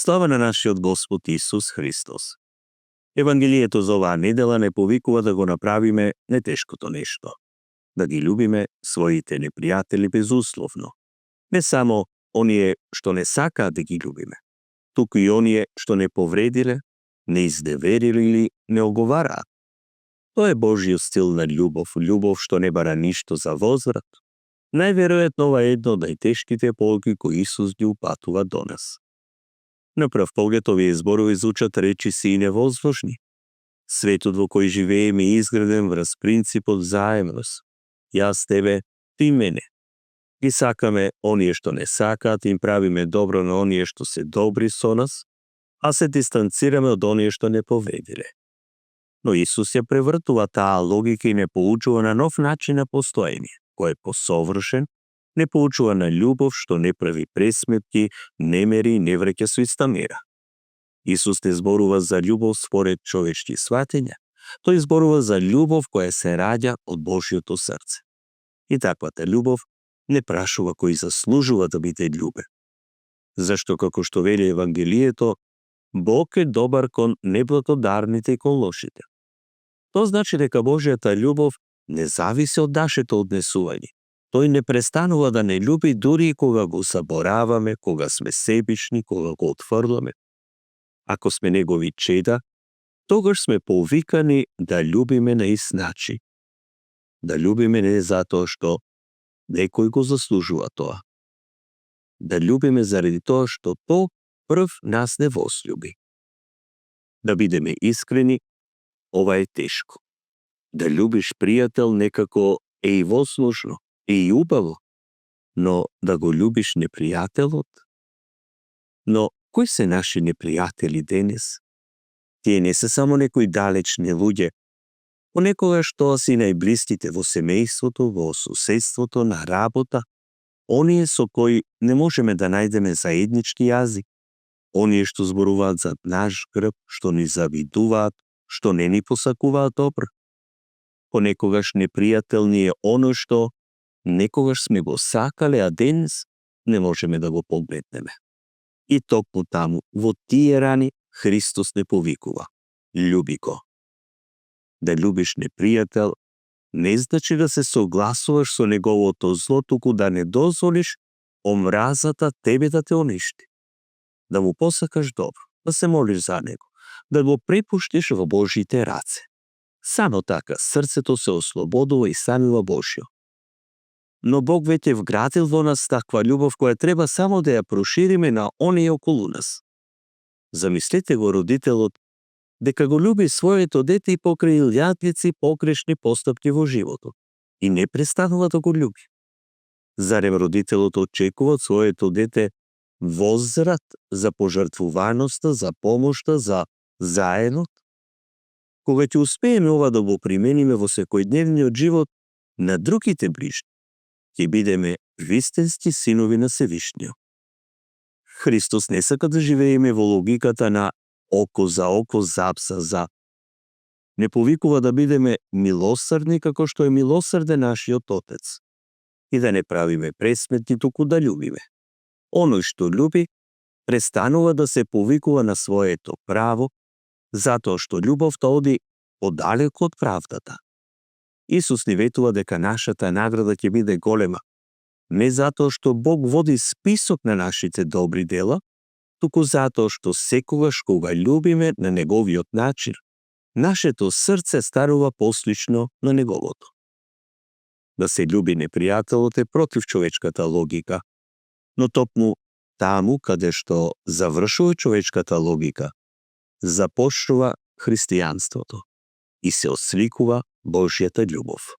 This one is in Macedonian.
Слава на нашиот Господ Исус Христос. Евангелието за оваа недела не повикува да го направиме нетешкото нешто. Да ги љубиме своите непријатели безусловно. Не само оние што не сакаат да ги љубиме, туку и оние што не повредиле, не изневериле или не оговараат. Тоа е Божиот стил на љубов што не бара ништо за возврат. Најверојатно ова е едно од најтешките поруки кои Исус ги упатува до нас. На прв поглед овие зборови звучат речиси и невозможни. Светот во кој живееме е изграден врз принципот заемност. Јас тебе, ти мене. Ги сакаме оние што не сакаат, им правиме добро на оние што се добри со нас, а се дистанцираме од оние што не повредиле. Но Исус ја превртува таа логика и не поучува на нов начин на постоење, кој е посовршен, не поучува на љубов што не прави пресметки, не мери и не враќа со иста мера. Исус не зборува за љубов според човечки сватења, тој зборува за љубов која се раѓа од Божјото срце. И таквата љубов не прашува кој заслужува да биде љубен. Зашто, како што вели Евангелието, Бог е добар кон неблагодарните и кон лошите. Тоа значи дека Божјата љубов не зависи од нашето однесување. Тој не престанува да не љуби дури и кога го забораваме, кога сме себични, кога го отфрламе. Ако сме негови чеда, тогаш сме повикани да љубиме на ист начин. Да љубиме не затоа што некој го заслужува тоа. Да љубиме заради тоа што тој прв нас не возљуби. Да бидеме искрени, ова е тешко. Да љубиш пријател некако е и возможно, е и убаво, но да го љубиш непријателот? Но кои се наши непријатели денес? Тие не се само некои далечни луѓе, понекогаш тоа си најблиските во семејството, во суседството, на работа, оние со кои не можеме да најдеме заеднички јазик, оние што зборуваат за наш грб, што ни завидуваат, што не ни посакуваат добро. Понекогаш непријател ни е оно што некогаш сме го сакале, а денес не можеме да го погледнеме. И токму таму, во тие рани, Христос не повикува. Љуби го. Да љубиш непријател не значи да се согласуваш со неговото зло, туку да не дозволиш омразата тебе да те уништи. Да му посакаш добро, да се молиш за него, да го препуштиш во Божите раце. Само така срцето се ослободува и станува Божјо. Но Бог веќе вградил во нас таква љубов која треба само да ја прошириме на оние околу нас. Замислете го родителот дека го љуби своето дете и покрај илјадници погрешни постапки во животот и не престанува да го љуби. Зарем родителот очекува од своето дете возврат за пожртвуваноста, за помошта, за заедот? Кога ќе успееме ова да го примениме во секојдневниот живот на другите ближни, ќе бидеме вистински синови на Севишниот. Христос не сака да живееме во логиката на око за око, зап за зап. Не повикува да бидеме милосрдни како што е милосрден нашиот Отец. И да не правиме пресметни, туку да љубиме. Оној што љуби, престанува да се повикува на своето право, затоа што љубовта оди подалеку од правдата. Исус ни ветува дека нашата награда ќе биде голема, не затоа што Бог води список на нашите добри дела, туку затоа што секогаш кога љубиме на неговиот начин, нашето срце станува послично на неговото. Да се љуби непријателот е против човечката логика, но токму таму каде што завршува човечката логика, започнува христијанството и се осликува Божјата љубов.